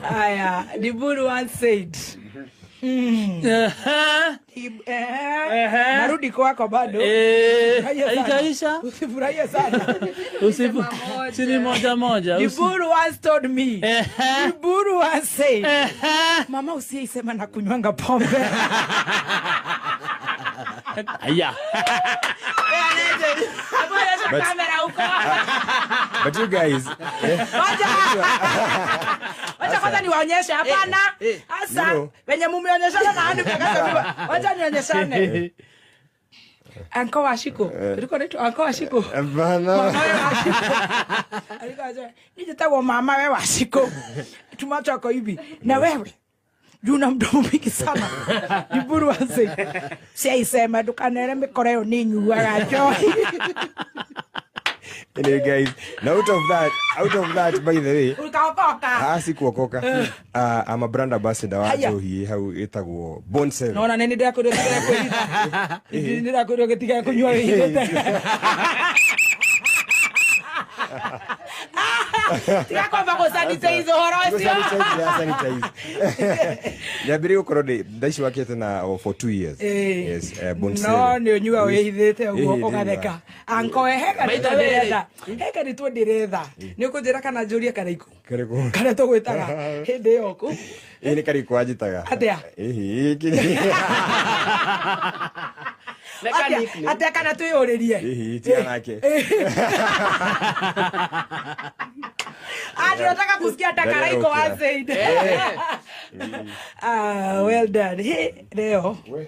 Aya, Diburu once said. Narudi kwako bado. Furahia sana. Haitaisha. Usifurahie sana. Usifu. Sini moja moja. Diburu once told me. Diburu once said. Mama usiisema na kunywanga pombe. Aya. Hapo kamera huko. But you guys, Wacha. Wacha kwanza niwaonyeshe hapana. Asa You know. wenye mumeonyeshana na hadi mtakasema. Wacha nionyeshane. Anko Washiko. Ulikuwa unaitwa Anko Washiko. Hapana. Mama we Washiko. Alikuwa anasema, "Nijitagwo mama we Washiko." Tumacho ako hivi. Na wewe juu na mdomo mingi sana. Iburu wanse. Siaisema ndukanere mikoro ĩyo nĩ nyuaga njohi. Anyway, guys, now out of that, by the way, Ukaokoka. Ah, sikuokoka. I'm a brand ambassador wa Haya. njohi hau ĩtagwo Bond 7. Nona nĩ ndĩrakwĩrwo tigage kwĩhitha. Nĩ ndĩrakwĩrwo gĩtigage kũnyua wĩhithĩte. Tiga kwamba gũsanitize ũhoro ũcio. Sanitize, sanitize. Nyambĩrĩrie gũkorwo ndĩ thaa ici wakĩte na oh, for 2 years. Yes, Bond No 7. nĩ ũnyua wĩhithĩte ũguo Ĩĩ, ũgatheka. Anko hega Maita nĩtwo merĩ. ndĩretha. Hega nĩtwo ndĩretha. Nĩ ũkũnjĩra kana njũrie karaikũ. Karĩkũ? Karĩa tũgwĩtaga hĩndĩ ĩyo kũ. Ĩĩ, nĩ karĩkũ anjĩtaga. Atĩa? Ĩhĩ, kĩ- Atĩa atĩa kana twĩyũrĩrie. Ĩhĩ, tiga nake. Ah, tunataka kusikia hata Karaiko Ndari once said. Ah, well done. Hey, leo. We.